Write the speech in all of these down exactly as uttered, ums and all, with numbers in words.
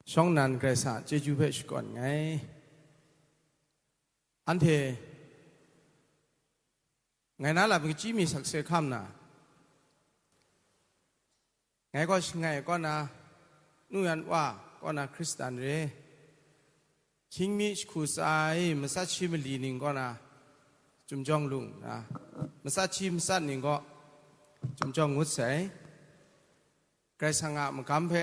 Shawng nnan Karai Kasang a chyeju hpe shakawn nngai. Anhte ngai na lam kachyi mi sakse hkam na, ngai gaw shangai kaw na, nu yan wa kaw na Hkristan re, hkying mi jahku tsa e matsat shi mali ning kaw na, Chyum jawng lung na, matsat shi matsat ning kaw, Chyum jawng ngut sai. Karai Kasang a magam hpe,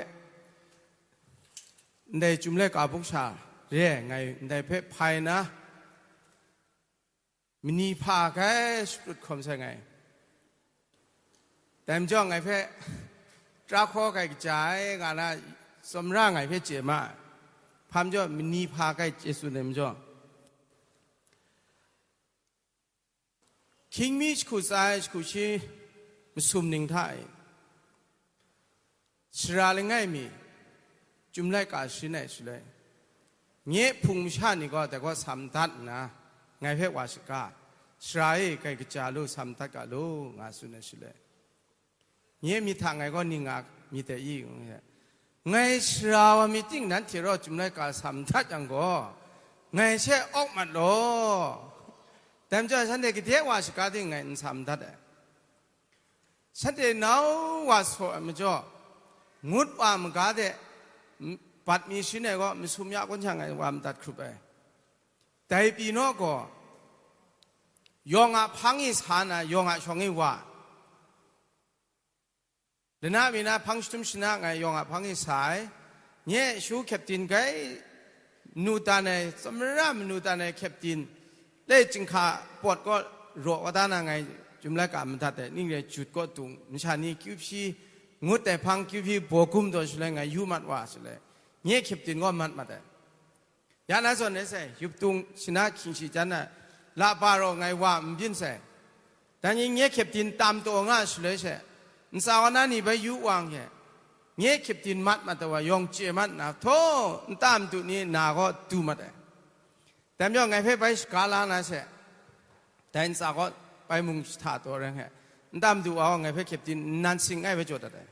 ndai Chyum laika buk sha re ai ngai, ndai hpe hpai na, mani hpa kai shaput hkawm sai ngai. Dai majaw ngai hpe, Tara hkaw kai kaja ai, nga na, tsawmra ngai hpe chye ma ai. Hpa majaw, mani hpa kai chye tsun ai majaw, hkying mi jahku tsa e jahku shi masum ning hta e, sara langai mi, Chyum laika sharin ai shaloi, nye hpung masha ni gaw dai gaw sa madat nna, ngai hpe wa shaga, sara e, kai kaja lu, sa madat ga lu, nga tsun ai shaloi, nye myit hta ngai gaw ning nga myit dai i? Ngu he. Ngai sara wa myit ting nanhte raw Chyum laika sa madat yang gaw, ngai she awk mat law. Dai majaw, shanhte gade wa shaga ting ngai n sa madat ai. Shanhte nau wa saw ai majaw, ngut wa maga de, m-, bat mi sharin ai gaw, masum ya kun sha ngai wa madat hkrup ai. Dai pyi naw gaw, yawng a hpang e sa na, yawng a shawng e wa. Lana mi na hpang jahtum shana ngai yawng a hpang e sa ai. Nye shu kyeptin kai, manu tan ai, tsawmra manu tan ai kyeptin, le chyinghka pawt kaw raw wa da na ngai, Chyum laika madat ai, ning re jut kaw dung, masha ni kyu hpyi, ngut ai hpang kyu hpyi, baw gum taw shaloi ngai yu mat wa shaloi, nye kyeptin gaw mat mat ai. Ya na zawn rai sai, yup tung shana hkying shi jan ai, la ba raw ngai wa n byin sai. Dan yin nye kyeptin tam taw nga shaloi she, ntsa wa na ni bai yu wa hte, nye kyeptin mat mat taw wa yawng chye mat nna, htaw, nta madu ni na gaw du mat ai. Dai majaw ngai hpe bai shaga la na she, dai ntsa gaw bai mung jahta taw rai hte, nta madu wa gaw ngai hpe kyeptin nnan sing ai bai jaw dat ai.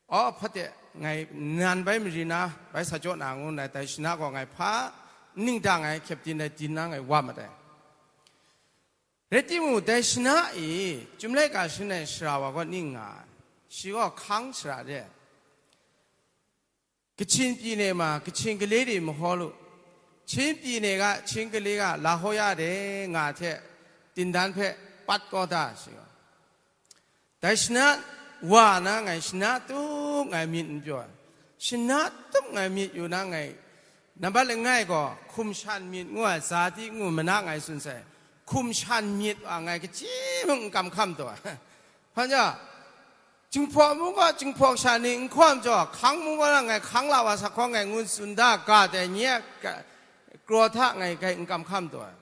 Aw, hpate, ngai nan bai mari na, bai sa jaw na ngu nna, dai shana gaw ngai hpa ning dang ai kyeptin dai din na ngai wa mat ai. Rai timung, dai shana e Chyum laika sharin ai sara wa gaw ning nga ai. Shi gaw hkang sara de, Kachin pyi ne ma, Kachin gale de mahaw lu, Chin pyi ne ga, Chin gale ga, la hkaw ya de, nga hte, tindan hpe pat kau da, shi gaw. Dai shana wa na ngai, shana tup ngai myit n pyaw ai. Shana tup ngai myit yu na ngai, nambat langai gaw, hkum shan myit ngu ai, zati ngu mana ngai tsun sai. Hkum shan myit wa ngai, kaji mung n kam hkam taw ai. Hpa ja, Jinghpaw mung gaw, Jinghpaw sha ni n hkawm jaw, hkang mung gaw, ngai hkang la wa sa hkawng ngai ngun tsun da ga dai, nye a ga-, kraw hta ngai gai n kam hkam taw ai.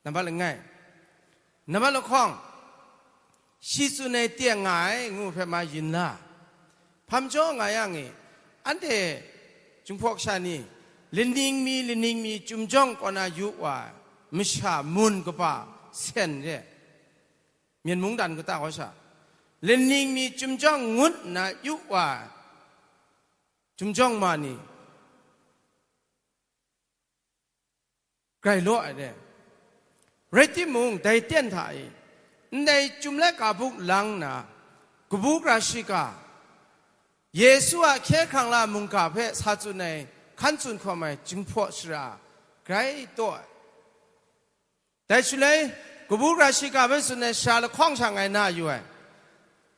Nambat langai. Nambat lahkawng, shi tsun ai teng nga ai, ngu hpe ma yin la. Hpa majaw nga yang e, anhte Jinghpaw sha ni, laning mi, laning mi Chyum jawng kaw na yu wa ai, masha mun kaba sen re, Myen mungdan kata kaw sha, laning mi Chyum jawng ngut nna yu wa ai, Chyum jawng ma ni, grai law ai re. Rai timung, dai ten hta e, ndai Chyum laika buk lang nna, kabu gara shiga, Yesu a hkye hkrang la mungga hpe sa tsun ai, hkan tsun hkawm ai Jinghpaw sara grai taw ai. Dai shaloi, kabu gara shiga hpe tsun ai sara lahkawng sha ngai na yu ai.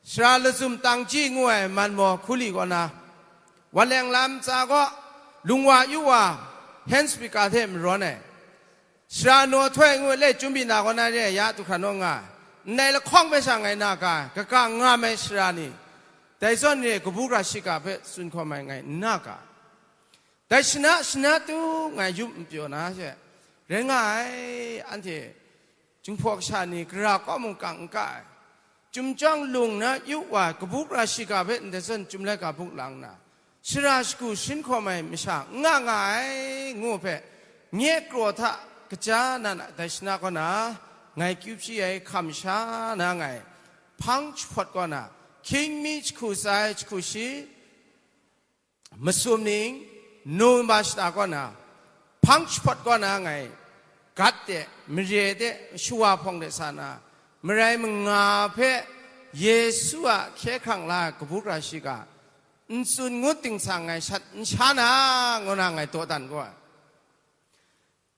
Sara lazum tangji ngu ai man maw hkuli kaw na, Wanleng lam tsa kaw, lungwa yu wa, hand speaker hte marawn ai, sara naw htoi ngu le, Chyum byin na kaw na re ai ya du hkra naw nga ai, ndai lahkawng hpe sha ngai na ga ai, kaga ngam ai sara ni, dai zawn re ai kabu gara shiga hpe tsun hkawm ai ngai n na ga. Dai shana, shana tu ngai yup n pyaw na she, rai nga ai, anhte Jinghpaw kasha ni gara kaw mungkang n ka ai, Chyum jawng lung na yu wa ai, kabu gara shiga hpe ndai zawn Chyum laika buk lang nna, sara shagu sharin hkawm ai masha n nga nga ai, ngu hpe, nye kraw hta kaja nan a dai shana kaw na, ngai kyu hpyi ai hkam sha na ngai, hpang jahpawt kaw na, hkying mi jahku tsa ai jahku shi, masum ning, Nowemba shata kaw na, hpang jahpawt kaw na ngai, gat de, mare de, shawa hpawng de sa na, marai manga hpe Yesu a hkye hkrang la ai kabu gara shiga, n tsun ngut ting sa ngai shat n sha na, ngu na ngai dawdan gaw ai.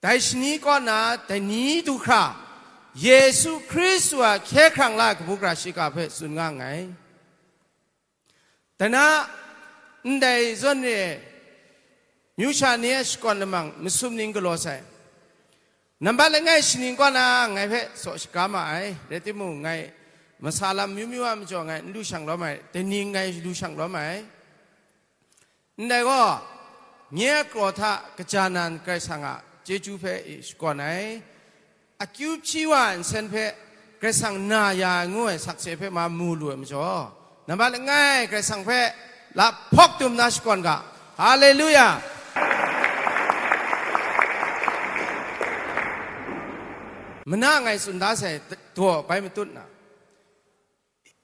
Dai shani kaw na, dai ni du hkra, Yesu Hkristu a hkye hkrang la ai kabu gara shiga hpe tsun nga nngai. Dai na, ndai zawn re, myu sha ni a shakawn lamang masum ning galaw sai. Nambat langai shaning kaw na ngai hpe saw shaga ma ai, rai timung, ngai masa lam myu myu a majaw ngai n lu shang lawm ai, dai ning ngai lu shang lawm ai. Ndai gaw, nye a kraw hta kaja nan Karai Kasang a chyeju hpe i shakawn ai, akyu hpyi wa ai nsen hpe Karai Kasang na ya ai ngu ai sakse hpe ma mu lu ai majaw, nambat langai Karai Kasang hpe lahpawk dum na shakawn ga. Haleluya! Mana ngai tsun da sai daw bai matut na,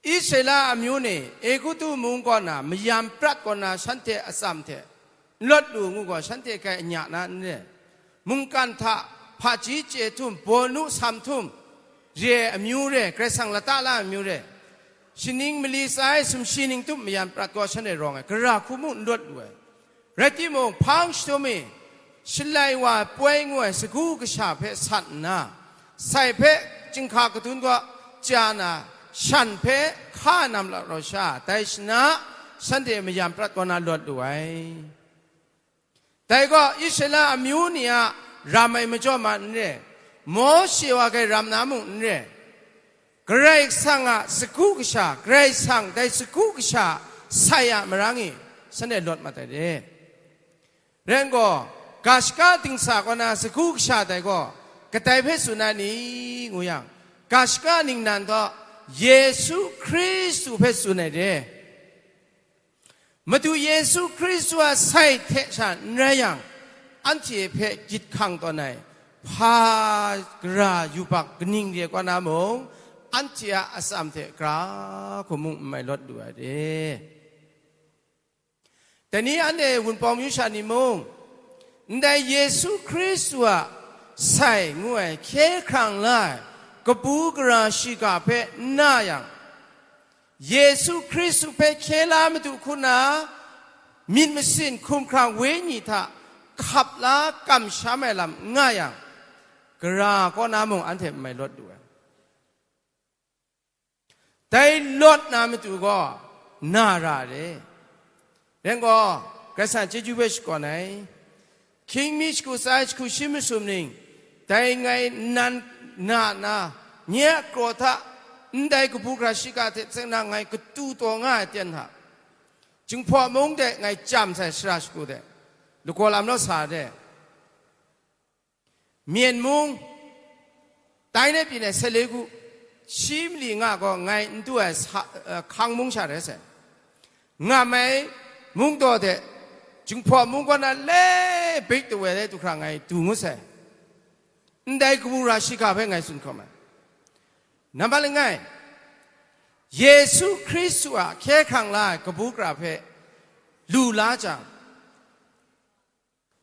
Israela amyu ni Egutu mung kaw na mayam prat kaw na shanhte atsam hte n lawt lu ngu gaw, shanhte grai anya na n re. Mungkan hta hpaji chye htum, bawnu sam htum re ai amyu re, Karai Kasang lata la ai amyu re, shaning mali tsa ai sumshi ning tup mayam prat gaw shanhte rawng ai, gara hku mung n lawt lu ai. Rai timung, hpang jahtum e, Shalai wa ai poi ngu ai sagu kasha hpe sat nna, sai hpe chyinghka kadun kaw chya na, shan hpe hka nam lat raw sha, dai shana shanhte mayam prat kaw na lawt lu ai. Dai gaw Israela amyu ni a ram ai majaw ma n re, Mawshe wa hkrai ram na mung n re, Karai Kasang a sagu kasha, Karai Kasang dai sagu kasha sai a marang e shanhte lawt mat ai re. Rai nme gaw, ga shaka dingsa kaw na sagu kasha dai gaw, kadai hpe tsun ai ni, ngu yang, ga shaka ningnan gaw Yesu Hkristu hpe tsun ai re. Madu Yesu Hkristu a sai hte sha n rai yang, anhte hpe gyit hkang tawn ai hpa gara yubak kaning re kaw na mung, anhte a atsam hte gara hku mung n mai lawt lu ai re. Dai ni anhte Wunpawng myu sha ni mung, ndai Yesu Hkristu a sai ngu ai hkye hkrang la ai kabu gara shiga hpe n na yang, Yesu Hkristu hpe hkye la madu hku na myit masin hkumhkrang wenyi hta hkap la kamsham ai lam n nga yang, gara kaw na mung anhte n mai lawt lu ai. Dai lawt na matu gaw na ra re. Rai gaw, Karai Kasang chyeju hpe shakawn ai. Hkying mi shagu tsa ai jahku shi masum ning, dai ngai nnan na na, nye a kraw hta ndai kabu gara shiga hte tseng na ngai katu taw nga ai aten hta, Jinghpaw mung de ngai chyam sai shara shagu de, lagaw lam naw sa de, Myen mung, tai na pyi na sele gu, shi mali nga gaw ngai n du ai sa, eh, hkang mung sha rai sai. Ngam ai mung daw de, Jinghpaw mung kaw na le bik tawe le du hkra ngai du ngut sai. Ndai kabu gara shiga hpe ngai tsun hkawm ai. Nambat langai, Yesu Hkristu a hkye hkrang la ai kabu gara hpe lu la jang,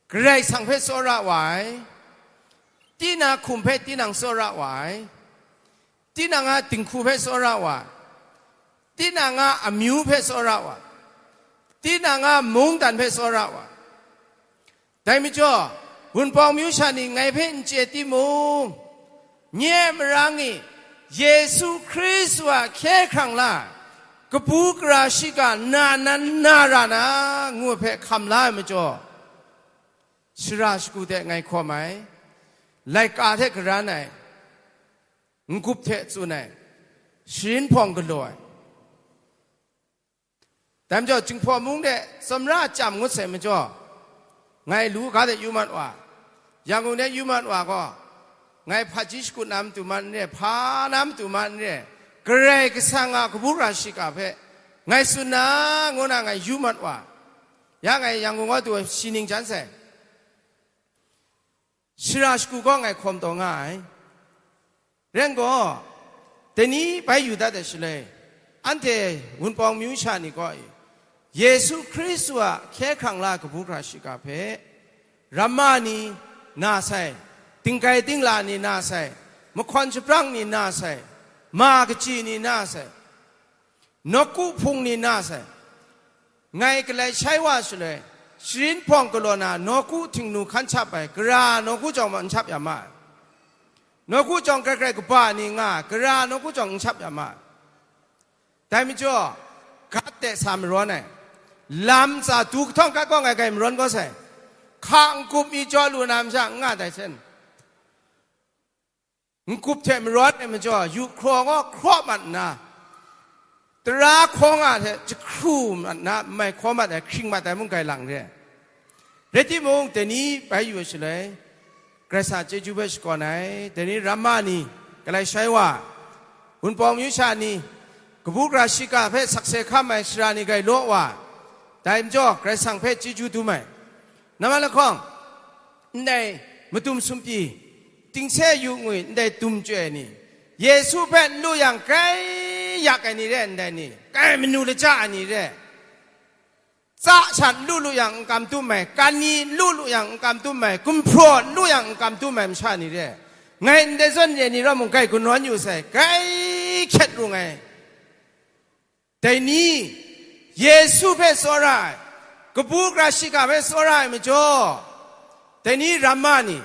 Karai Kasang hpe tsawra wa ai, tinang hkum hpe tinang tsawra wa ai, tinang a dinghku hpe tsawra wa ai, tinang a amyu hpe tsawra wa ai, tinang a mungdan hpe tsawra wa ai. Dai majaw, Wunpawng myu sha ni ngai hpe n chye timung, nye a marang e Yesu Hkristu a hkye hkrang la ai kabu gara shiga na nan na ra na, ngu ai hpe hkam la ai majaw, shara shagu hte ngai hkawm ai, laika hte karan ai, n-gup hte tsun ai, sharin hpawng galaw ai. Dai majaw, Jinghpaw mung de tsawmra chyam ngut sai majaw, ngai lu ga de yu mat wa, Yangon de yu mat wa gaw, ngai hpaji shakut na matu ma n re, hpa na matu ma n re, Karai Kasang a kabu gara shiga hpe ngai tsun na, ngu na ngai yu mat wa. Ya ngai Yangon gaw du shi ning jan sai. Shara shagu gaw ngai hkawm taw nga ai. Rai gaw, dai ni bai yu dat ai shaloi, anhte Wunpawng myu sha ni gaw e, Yesu Hkristu a hkye hkrang la ai kabu gara shiga hpe, ramma ni na sai, dinggai dingla ni na sai, mahkawn shabrang ni na sai, ma kaji ni na sai, nawku hpung ni na sai, ngai galai shai wa shaloi, sharin hpawng galaw na nawku htingnu hkan shap ai, gara nawku jawng n shap ya ma ai. Nawku jawng grai grai kaba ni nga ai, gara nawku jawng n shap ya ma ai. Dai majaw, gat de sa marawn ai, lam tsa du kahtawng gat gaw ngai grai marawn kau sai, hka n-gup mi jaw lu na masha n nga dai sen. N-gup hte marawn ai majaw, yu hkraw ngaw hkraw mat nna, tara hkaw nga hte jahkru mat nna, n mai hkaw mat ai, hkring mat ai mung grai lang re ai. Rai timung, dai ni bai yu ai shaloi, Karai Kasang a chyeju hpe shakawn ai, dai ni ramma ni, galai shai wa, Wunpawng amyu sha ni, kabu gara shiga hpe sakse hkam ai sara ni grai law wa, dai majaw Karai Kasang hpe chyeju dum ai. Nambat lahkawng, ndai madum sumpyi, tingse yu ngwi ndai dum chye ai ni, Yesu hpe n lu yang grai yak ai ni re ai, ndai ni, grai manu laja ai ni re ai. Tsa shat n lu lu yang n kam dum ai, kan ni n lu lu yang n kam dum ai, gumhpraw n lu yang n kam dum ai masha ni re ai. Ngai ndai zawn re ni rawt mung grai ganawn yu sai, grai hkyet rung ai. Dai ni, Yesu hpe tsawra ai, kabu gara shiga hpe tsawra ai majaw, dai ni ramma ni,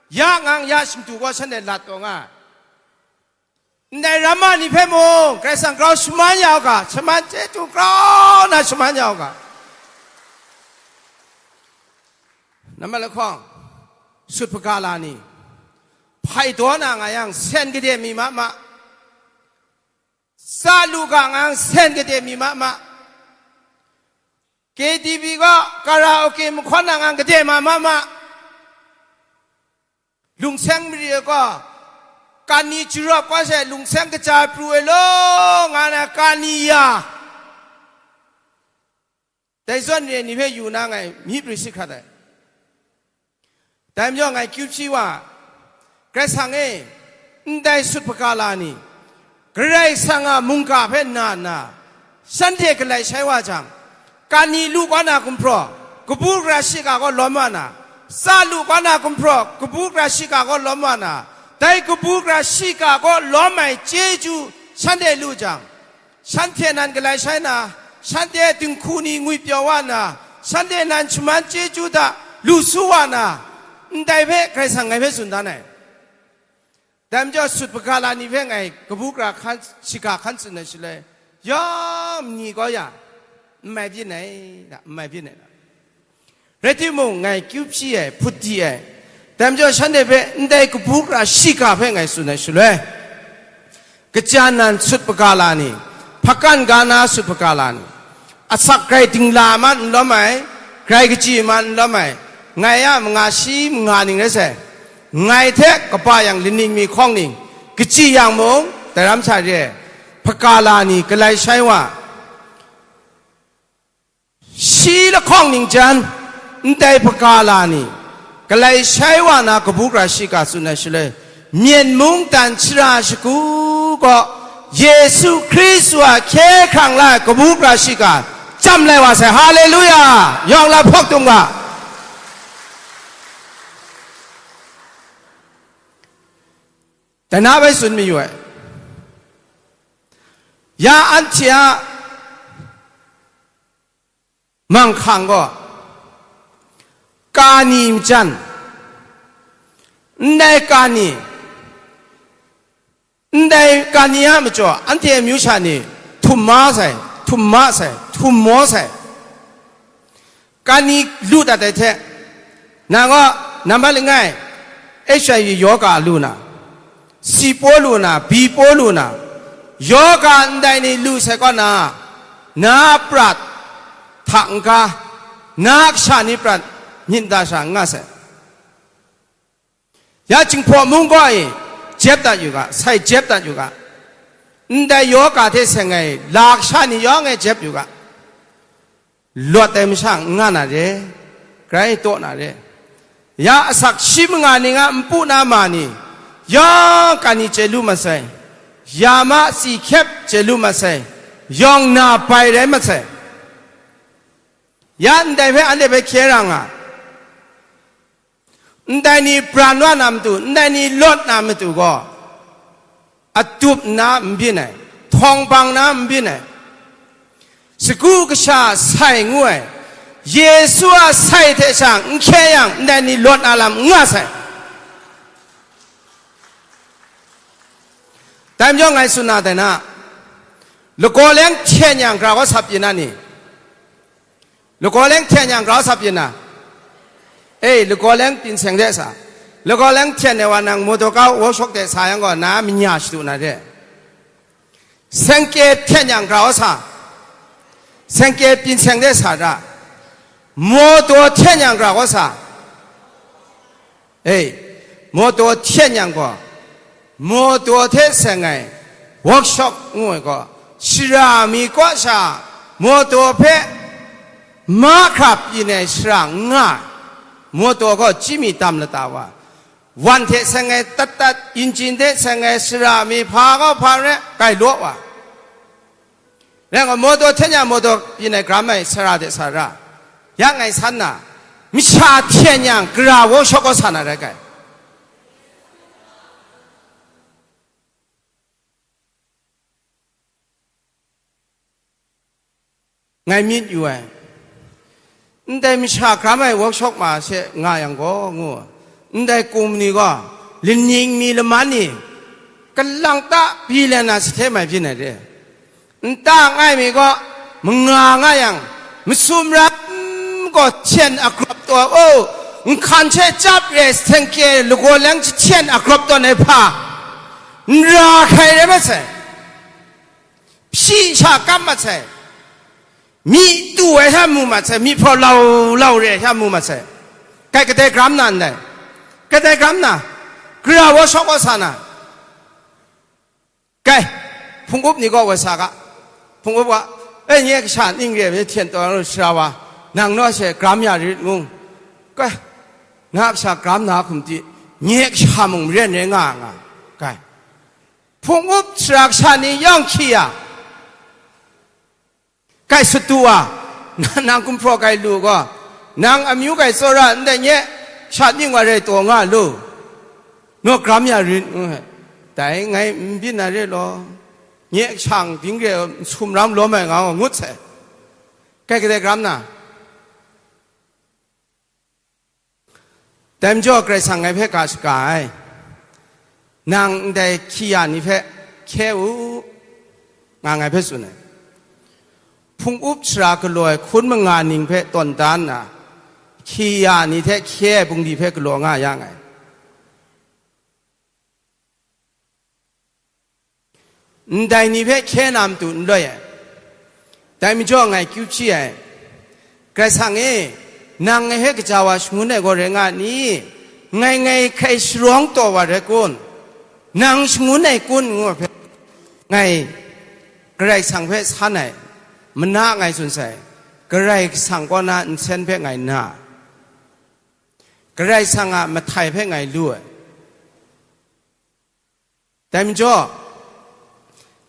ya ngang ya shingtu gaw shanhte lat taw nga ai. Ndai ramma ni hpe mung, Karai Kasang grau shaman ya u ga, shaman chyeju grau na shaman ya u ga. Nambat lahkawng, sut hpaga la ni, hpai daw na nga yang, sen gade mi ma ma, tsa lu ga nga yang, sen gade mi ma ma, K T V gaw karaoke mahkawn na nga yang, gade ma ma ma. Lungseng mari ai gaw, kan ni jarawp kau sai, lungseng kaja pru ai law, nga na kan ni ya. Dai zawn re ai ni hpe yu na ngai myi prwi si hkrat ai. Dai majaw ngai kyu hpyi wa, Karai Kasang e, ndai sut hpaga la ni, Karai Kasang a mungga hpe na nna, shanhte galai shai wa jang, kan ni lu kau na gumhpraw, kabu gara shiga gaw lawm wa na, tsa lu kau na gumhpraw, kabu gara shiga gaw lawm wa na, dai kabu gara shiga gaw lawm ai chyeju shanhte lu jang, shanhte nan galai shai na, shanhte dinghku ni ngwipyaw wa na, shanhte nan shaman chyeju hta lu su wa na, ndai hpe Karai Kasang ngai hpe tsun dan ai. Dai majaw sut hpaga la ni hpe ngai kabu gara hkan, shiga hkan tsun ai shaloi, yawng ni kau ya, n mai byin ai, n mai byin ai. Rai timung, ngai kyu hpyi ai, hput di ai. Dai majaw shanhte hpe ndai kabu gara shiga hpe ngai tsun ai shaloi, kaja nan sut hpaga la ni, hpakan ga na sut hpaga la ni, asak grai dingla man n lawm ai, grai kaji man n lawm ai, ngai a manga shi manga ning rai sai, ngai hte kaba yang laning mi hkawng ning, kaji yang mung, dai ram sa re ai, hpaga la ni, galai shai wa, shi lahkawng ning jan, ndai hpaga la ni, galai shai wa na kabu gara shiga tsun ai shaloi, myen mungdan shara shagu gaw Yesu Hkristu a hkye hkrang la ai kabu gara shiga chyam lai wa sai. Haleluya! Yawng la hpawk dum ga. Dai na bai tsun mayu ai. Ya anhte a manghkang gaw, kani majan, ndai kani, ndai kani a majaw, anhte amyu sha ni htum ma sai, htum ma sai, htum maw sai. Kani lu dat ai hte, nang gaw nambat langai, H I V yoga lu na, si paw lu na, bi paw lu na, yoga ndai ni lu sai kaw na, na a prat hta n-ga, na a kasha ni prat myit da sha n nga sai. Ya Jinghpaw mung gaw e, jep dat yu ga, sai jep dat yu ga. Ndai yoga hte seng ai, la kasha ni yawng e jep yu ga. Lawt ai masha n nga na re, grai taw na re. Ya asak shi manga ning a npu na ma ni, yawng kani chye lu mat sai, ya ma si hkyep chye lu mat sai, yawng na bai rai mat sai. Ya ndai hpe anhte hpe hkye ra nga, ndai ni pran wa na matu, ndai ni lawt na matu gaw, adup nna n byin ai, htawng bang na n byin ai, sagu kasha sai ngu ai, Yesu a sai hte sha n hkye yang, ndai ni lawt na lam n nga sai. Dai majaw ngai tsun na dai na, lagaw leng hten yang, gara kawsa pyi na ni? Lagaw leng hten yang, gara kawsa pyi na? E, lagaw leng pyin seng de sa. Lagaw leng hten ai wa nang motor car workshop de sa yang gaw, na manya shadu na de. Sengke hten yang, gara kawsa. Sengke pyin seng de sa da. Motor hten yang, gara kawsa. E, motor hten yang gaw, motor hte seng ai workshop ngu ai gaw, shara mi kaw sha motor hpe mahkra pyin ai shara n nga ai. Motor gaw chyinmi tam lata wa, wan hte seng ai tat tat, injin hte seng ai shara mi hpa gaw hpa re, gailaw wa. Rai ngai, motor hten yang motor pyin ai gram ai sara de sara, ya ngai san na, masha hten yang gara workshop kaw sa na rai kai. Ngai myit yu ai, ndai masha gram ai workshop ma she nga yang gaw ngu, ndai kum ni gaw, laning mi laman ni, kalang ta bi le na sahte mai byin ai re. Nta ngai mi gaw, manga nga yang, masum ram gaw hten a grap taw, o, nhkan hte chyap re, sengke lagaw leng jahten a grap tawn ai hpa, n ra hkai rai mat sai, hpyi sha kap mat sai, myi tu ai hta mu mat sai, myi hpraw lau lau re ai hta mu mat sai. Kai kadai gram na ndai? Kadai gram na? Gara wa shawk wa sa na? Kai, hpung up ni gaw woi sa ga. Hpung up ga, e, nye kasha ning re ai hten taw na lu sara wa, nang naw she gram ya rit ngu. Kai, na kasha gram na hkum ti, nye kasha mung maren rai nga nga. Kai, hpung up sara kasha ni yawng hkyi ya. Kai sut du wa, nang gumhpraw kai lu gaw, nang amyu kai tsawra ndai nye sha ning wa rai taw nga lu, naw gram ya rit ngu ai. Dai ngai n byin na re law, nye shang ding re n sum ram lawm ai nga gaw ngut sai. Kai kadai gram na? Dai majaw Karai Kasang ngai hpe ga shaga ai, nang ndai hkyi ya ni hpe hkye u, nga ngai hpe tsun ai. Hpung up sara galaw ai hkun manga ning hpe tawn da nna, hkyi ya ni hte hkye ai bungli hpe galaw nga ya nngai. Ndai ni hpe hkye na matu n loi ai. Dai majaw ngai kyu hpyi ai, Karai Kasang e, nang ngai hpe kaja wa shangun ai gaw rai nga ni? Ngai ngai hkrai sharawng taw wa rai kun? Nang shangun ai kun? Ngu ai hpe, ngai Karai Kasang hpe san ai, mana ngai tsun sai, Karai Kasang kaw na nsen hpe ngai na, Karai Kasang a mahtai hpe ngai lu ai. Dai majaw,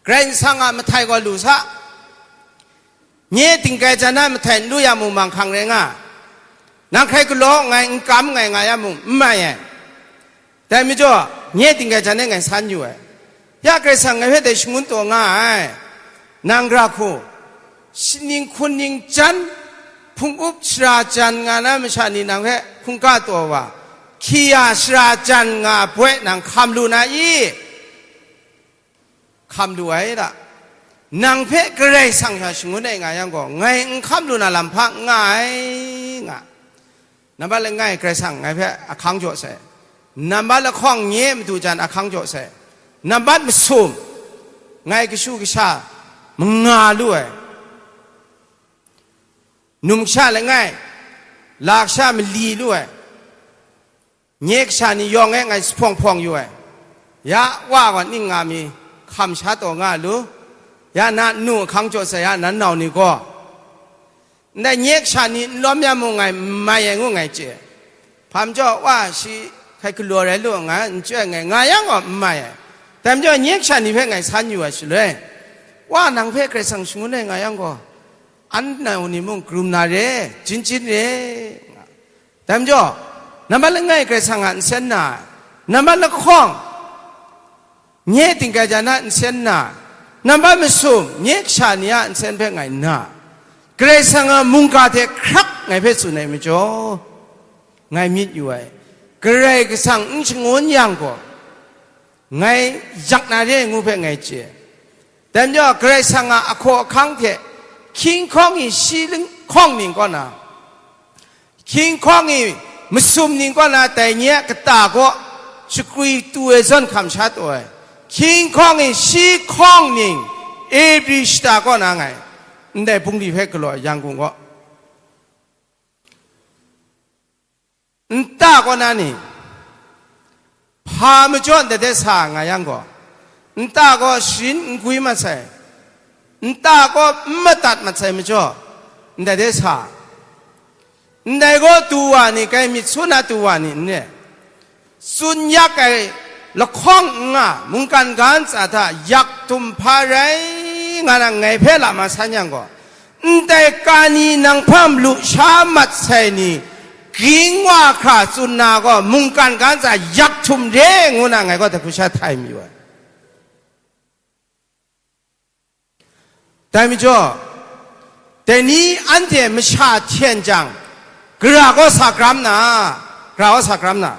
Karai Kasang a mahtai gaw lu sa, nye dinggai jan ai mahtai n lu ya mung manghkang rai nga, nang hkrai galaw nngai, n kam nngai nga ya mung, n mai ai. Dai majaw, nye dinggai jan e ngai san yu ai. Ya Karai Kasang ngai hpe dai shangun taw nga ai, nang gara hku, shaning hkuning jan, hpung up sara jan nga na masha ni nang hpe hkungga taw wa, hkyi ya sara jan nga ai poi nang hkam lu na i? Hkam lu ai da. Nang hpe Karai Kasang sha shangun ai nga yang gaw, ngai n hkam lu na lam hpa n nga ai, nga. Nambat langai Karai Kasang ngai hpe ahkang jaw sai. Nambat lahkawng nye madu jan ahkang jaw sai. Nambat masum, ngai kashu kasha manga lu ai. Numsha langai, lasha mali lu ai. Nye kasha ni yawng e ngai jahpawng hpawng yu ai. Ya wa gaw ning nga mi hkam sha taw nga lu. Ya na nnu ahkang jaw sai, ya nan nau ni gaw. Ndai nye kasha ni n lawm ya mung ngai n mai ai ngu ngai chye. Hpa majaw, wa shi hkai galaw rai lu nga, n chye ai ngai, nga yang gaw n mai ai. Dai majaw, nye kasha ni hpe ngai san yu ai shaloi, wa nang hpe Karai Kasang shangun ai nga yang gaw, An nau ni mung karum na re, jin jin re. Dai majaw, nambat langai Karai Kasang a nsen na, nambat lahkawng, nye ting kai jan a nsen na, nambat masum, nye kasha ni a nsen hpe ngai nna, Karai Kasang a mungga hte hkrak ngai hpe tsun ai majaw, ngai myit yu ai. Karai Kasang n shangun yang gaw, ngai yak na re ngu hpe ngai chye. Dai majaw, Karai Kasang a ahkaw ahkang hte hkying hkawng e shi ling-, hkawng ning kaw na, hkying hkawng e masum ning kaw na, dai nye a kata kaw shakrwi tu ai zawn hkam sha taw ai, hkying hkawng e shi hkawng ning Ebri shata kaw na ngai ndai bungli hpe galaw ai, Yangon kaw. Nta kaw na ni, hpa majaw ndai de sa nga yang gaw, nta gaw sharin n gwi mat sai, nta gaw n madat mat sai majaw, ndai de sa. Ndai gaw du wa ni, kai myit sun a du wa ni n re. Tsun yak ai lahkawng n nga, mungkan ga ntsa hta yak htum hpa rai nga na ngai hpe lama san yang gaw, ndai kani nang hpa malu sha mat sai ni, ging wa hkra tsun na gaw, mungkan ga ntsa yak htum re ngu na ngai gaw dai hku sha htai mayu ai. Dai majaw, dai ni anhte masha hten jang, gara gaw sa kram na, gara gaw sa kram na,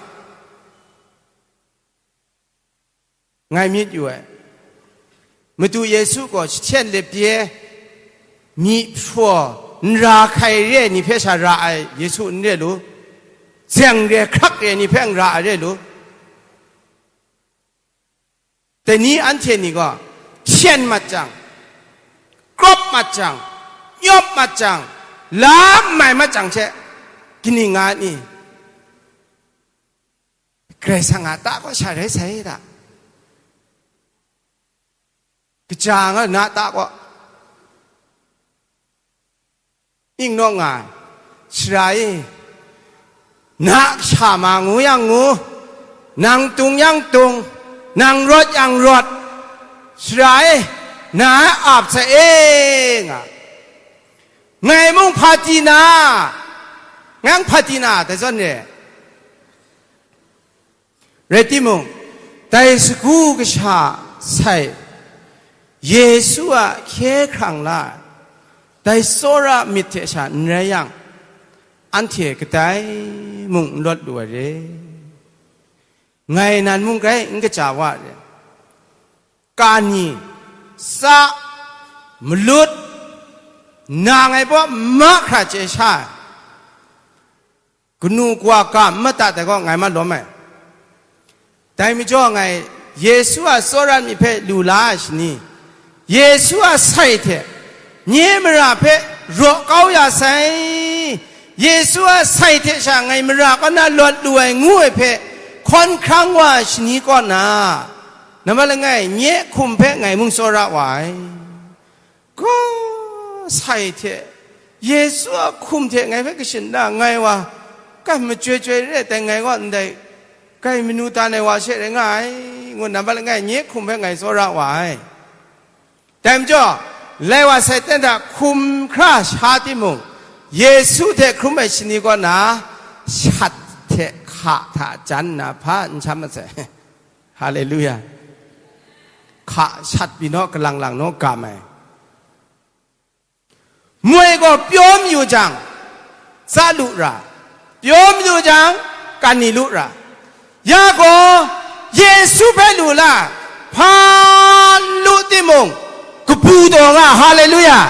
ngai myit yu ai. Madu Yesu gaw jahten lep pye, myi hpraw, nra hkai re ai ni hpe sha ra ai Yesu n re lu, zeng re hkrak re ai ni hpe n ra ai re lu. Dai ni anhte ni gaw hpyen mat jang, krawp mat jang, nyawp mat jang, la n mai mat jang hte, kaning nga ai ni? Karai Kasang a ta kaw sha rai sai da. Kaja nga na ta kaw. Ning naw nga ai, sara e, na sha ma ngu yang ngu, nang tung yang tung, nang rawt yang rawt, sara e, na ap sai e nga. Ngai mung hpa di na, ngai hpa di na, dai zawn re. Rai timung, dai sagu kasha sai, Yesu a hkye hkrang la ai, dai tsawra myit hte sha n rai yang, anhte kadai mung n lawt lu ai re. Ngai nan mung grai n kaja wa re. Kani, tsa, malut, nang ai baw mahkra chye sha ai. Kanu kawa ga n madat ai gaw ngai ma lawm ai. Dai majaw ngai Yesu a tsawra myit hpe lu la ai shani, Yesu a sai hte nye mara hpe raw kau ya sai, Yesu a sai hte sha ngai mara kaw na lawt lu ai ngu ai hpe hkawn hkrang wa ai shani kaw na, nambat langai nye hkum hpe ngai mung tsawra wa ai. Gaw, sai hte, Yesu a hkum hte ngai hpe kashin da ngai wa, kai machyoi chyoi re ai, dai ngai gaw ndai, kai manu dan ai wa she rai nga ai, ngu nambat langai nye hkum hpe ngai tsawra wa ai. Dai majaw, lai wa sai ten hta hkum hkra sha timung, Yesu hte hkrum ai shani kaw na, shat hte hka hta jan nna hpa n sham mat sai. Haleluya. Hka shat pyi naw, kalang lang naw, gam ai. Moi gaw pyawm yu jang, tsa lu ra, pyawm yu jang, kani lu ra, ya gaw, Yesu hpe lu la, hpa lu timung, kabu taw nga, haleluya.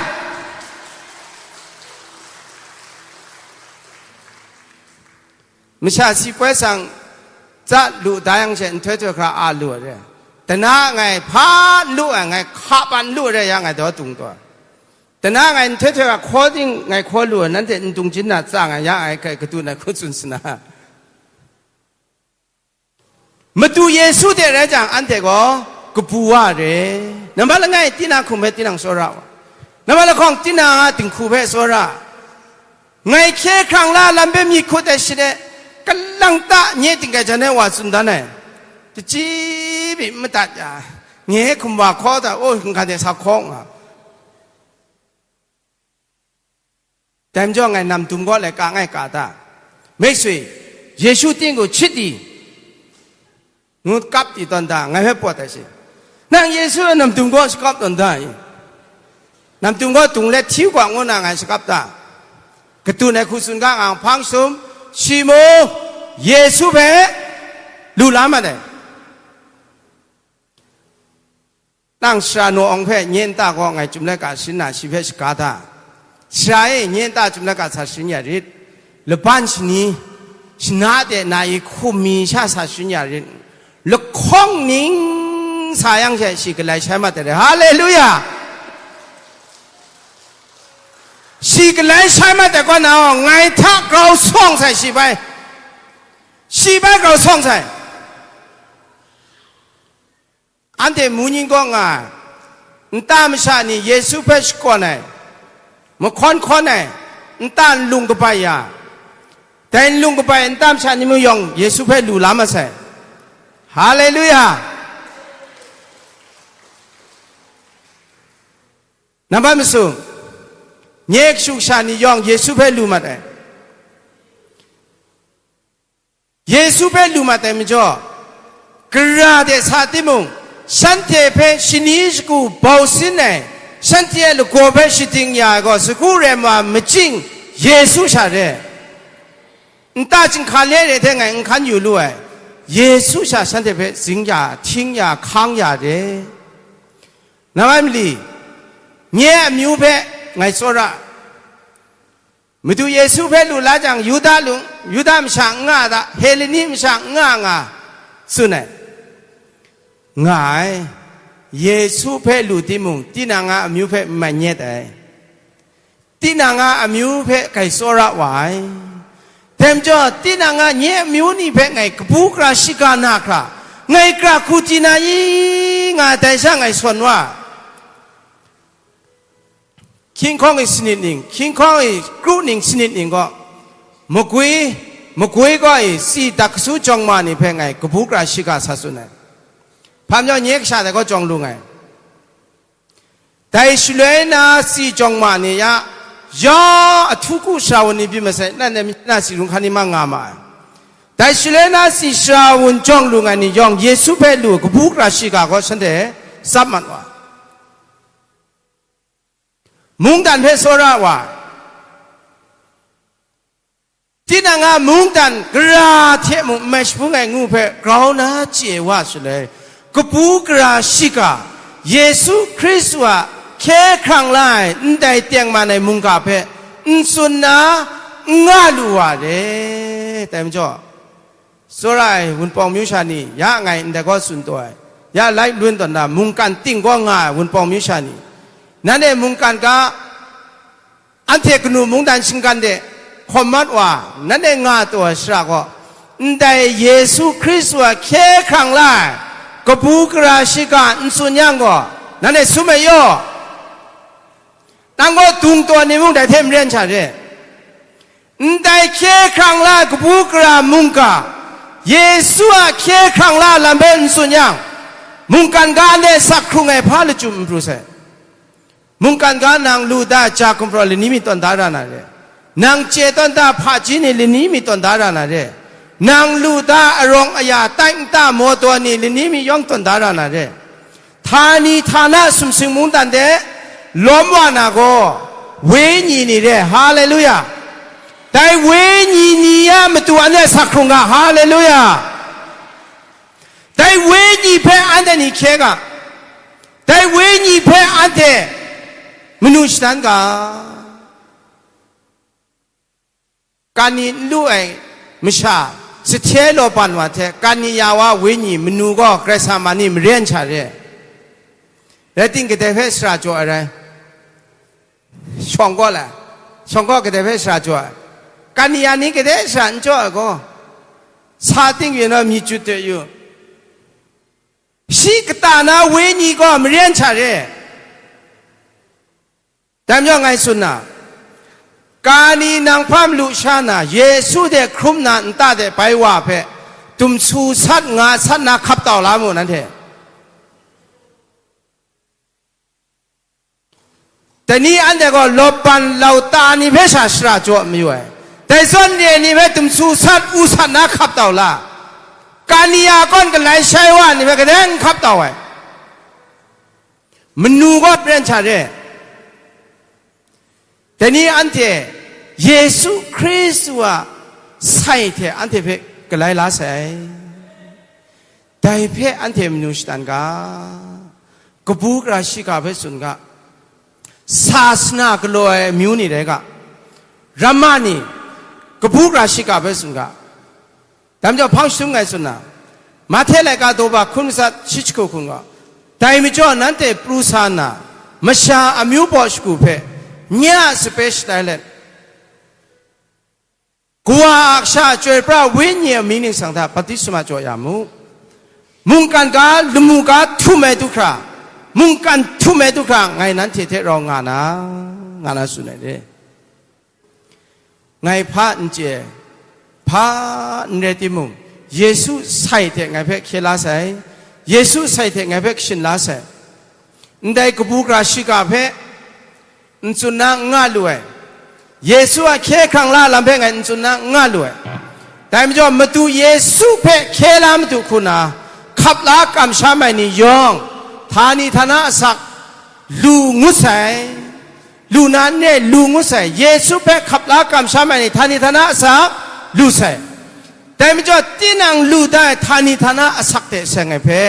Masha si poi sang, tsa lu da yang she, nhtoi htoi hkra a lu ai re. Dana ngai hpa n lu ai, ngai hka ban lu ai re, ya ngai daw dung taw. Dana ngai nhtoi htoi hkra hkaw ting ngai hkaw lu ai, nanhte n dung jin na tsa ngai ya ai, kai kadu na hku tsun sana. Madu Yesu hte rai jang, anhte gaw kabu wa re. Nambat langai, tinang hkum hpe tinang tsawra wa. Nambat lahkawng, tinang a dinghku hpe tsawra. Ngai hkye hkrang la lam hpe myit hkut ai shade, kalang ta nye ting kai jan ai wa tsun dan ai. Kachyi byi madat ya, nye hkum wa hkaw da, o, n-, gade sa hkaw nga. Dai majaw ngai namdum gaw lai ka ngai ka ta? Mei sui, Yesu ting gaw chit di, ngu kap di tawn da, ngai hpe pawt ai shi. Nang Yesu a namdum gaw shakap tawn da i? Namdum gaw dung let hti u ga ngu na ngai shakap ta? Katun ai hku tsun ga nga hpang sum, shi mung Yesu hpe lu la mat ai. Nang sara naw awng hpe nye nta gaw ngai chyum laika sharin na shi hpe shaga ta? Sara e, nye nta chyum laika sa sharin ya rit. Laban shani, shana de na i hkum mi sha sa sharin ya rit. Lahkawng ning sa yang she shi galai shai mat ai. Haleluya! Shi galai shai mat ai kaw na, ngai hta grau sawng sai shi bai. Shi bai grau sawng sai. Anhte mu ning kaw nga ai, nta masha ni Yesu hpe shakawn ai, mahkawn hkawn ai, nta nlung kabai ya, dai nlung kabai nta masha ni mung yawng Yesu hpe lu la masai. Haleluya! Nambat masum, nye kashu kasha ni yawng Yesu hpe lu mat ai. Yesu hpe lu mat ai majaw, gara de sa timung, shanhte hpe shani shagu bau sin ai, shanhte a lagaw hpe shading ya ai gaw, sagu rem wa machying Yesu sha re. Nta chyinghka le re hte ngai n hkan yu lu ai, Yesu sha shanhte hpe zing ya, hting ya, hkang ya re. Nambat mali, nye amyu hpe ngai tsawra. Madu Yesu hpe lu la jang, Yuda lung, Yuda masha n nga a ta? Heleni masha n nga nga, tsun ai. Nga ai. Yesu hpe lu timung, tinang a amyu hpe n mai nyet ai. Tinang a amyu hpe kai tsawra wa ai. Dai majaw, tinang a nye amyu ni hpe ngai kabu gara shiga na hkra, ngai gara hku di na i, nga dai sha ngai sawn wa. Hkying hkawng e sanit ning, hkying hkawng e kru ning sanit ning gaw, magwi, magwi gaw e tsi dak kasu jawng ma ni hpe ngai kabu gara shiga sa tsun ai. Hpa majaw nye kasha dai gaw jawng lu nngai. Dai shaloi na tsi jawng ma ni ya, ya ahtu ku sara wun ni byin masai, nan e myi na tsi rung hkan ni mang nga ma ai. Dai shaloi na tsi sara wun jawng lu ngai ni yawng Yesu hpe lu kabu gara shiga gaw shanhte tsap mat wa. Mungdan hpe tsawra wa. Tinang a mungdan gara hte mung n mai shabu ai ngu hpe grau na chye wa shaloi, kabu gara shiga, Yesu Hkristu a hkye hkrang la ai ndai tengman ai mungga hpe n tsun na, n nga lu wa re. Dai majaw, tsawra ai Wunpawng myu sha ni, ya ngai ndai gaw tsun taw ai, ya lai lun tawn na mungkan ting gaw nga ai Wunpawng myu sha ni, nanhte mungkan ga, anhte kanu mungdan shinggan de hkawm mat wa, nanhte nga taw ai shara gaw, ndai Yesu Hkristu a hkye hkrang la ai kabu gara shiga n tsun yang gaw, nanhte sum ai yaw. Nang gaw dung taw ni mung dai hte maren sha re. Ndai hkye hkrang la ai kabu gara mungga, Yesu a hkye hkrang la ai lam hpe n tsun yang, mungkan ga nde sak hkrung ai hpa lachyum n pru sai. Mungkan ga nang lu da ja gumhpraw lani mi tawn da ra na re. Nang chye tawn da hpaji ni lani mi tawn da ra na re. Nang lu da arang aya tai nta maw taw ni lani mi yawng tawn da ra na re. Htani htana sumsing mungdan de lawm wa na gaw, wenyi ni re, haleluya. Dai wenyi ni a matu anhte sak hkrung ga, haleluya. Dai wenyi hpe anhte ni hkye ga, dai wenyi hpe anhte manu shadan ga. Kani n lu ai masha, sahte law ban wa hte, kani ya wa wenyi manu gaw Karai Kasang ma ni maren sha re. Rai ting, kadai hpe sara jaw ai rai? Shawng gaw la, shawng gaw kadai hpe sara jaw ai? Kani ya ni kadai sara n jaw ai gaw, sa ting yu naw, myi jut de yu. Shi kata na wenyi gaw maren sha re. Dai majaw ngai tsun na, kani nang hpa malu sha na, Yesu de hkrum na nta de bai wa hpe, dumsu sat nga sat na hkap tau la mu, nanhte. Dai ni anhte gaw lawpan lauta ni hpe sha shara jaw mayu ai. Dai zawn re ni hpe dumsu sat u sat na hkap tau la, kani ya kawn galai shai wa ni hpe kadai n hkap tau ai. Manu gaw pren hta re. Dai ni anhte Yesu Hkristu a sai hte anhte hpe galai la sai. Dai hpe anhte manu shatan ga, kabu gara shiga hpe tsun ga, sasana galaw ai amyu ni rai ga, ramma ni kabu gara shiga hpe tsun ga. Dai majaw hpang shatum ngai tsun na, Mahte laika daw ba hkun matsat shi jahku hkun gaw, dai majaw nanhte pru sa nna, masha amyu baw shagu hpe nye a sape shatai let, Kawa a kasha a chyoi pra Wenyi a mying ningsang hta baptisma jaw ya mu. Mungkan ga, lamu ga htum ai du hkra, mungkan htum ai du hkra ngai nanhte hte rau nga na, nga na tsun ai re. Ngai hpa n chye, hpa n rai timung, Yesu sai hte ngai hpe hkye la sai, Yesu sai hte ngai hpe kashin la sai. Ndai kabu gara shiga hpe n tsun na n nga lu ai. Yesu a hkye hkrang la lam hpe ngai n tsun na n nga lu ai. Dai majaw, Madu Yesu hpe hkye la madu hku na, hkap la kamsham ai ni yawng, htani htana asak lu ngut sai, lu na n re, lu ngut sai. Yesu hpe hkap la kamsham ai ni, htani htana asak lu sai. Dai majaw, tinang lu da ai htani htana asak hte seng ai hpe,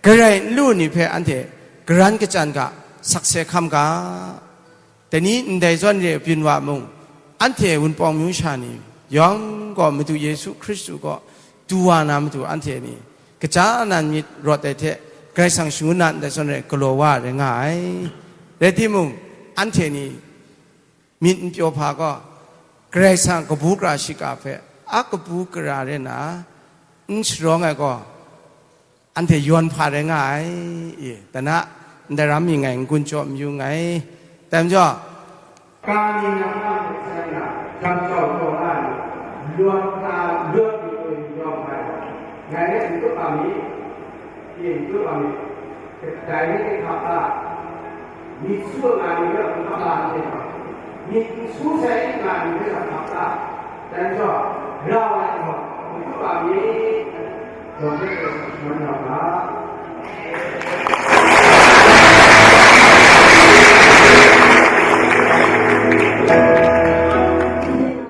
garai n lu ni hpe anhte garan kachyan ga, sakse hkam ga. Dai ni ndai zawn re byin wa mung, anhte Wunpawng myu sha ni yawng gaw Madu Yesu Hkristu gaw du wa na matu anhte ni kaja nan myit rawt ai hte, Karai Kasang shangun na ndai zawn re galaw wa rai nga ai. Rai timung, anhte ni myit n pyaw hpa gaw, Karai Kasang kabu gara shiga hpe a kabu gara re na n sharawng ai gaw, anhte yawn hpa rai nga ai. I, dana, ndai ram mi ngai n gun jaw mayu nngai. Dai majaw, kani nang a myit sai na, jam jau taw na ni, yawn hpa, yawn myit taw yu yawng ai, ngai hpe n tup a mi? I, n tup a mi? Dai ni hte hkap la, myit su nga ni hpe hkap la, myit n su sai nga ni hpe hkap la, dai majaw, rau ai gaw, n tup a mi? Yawng hpe Karai Kasang shangun nga u ga.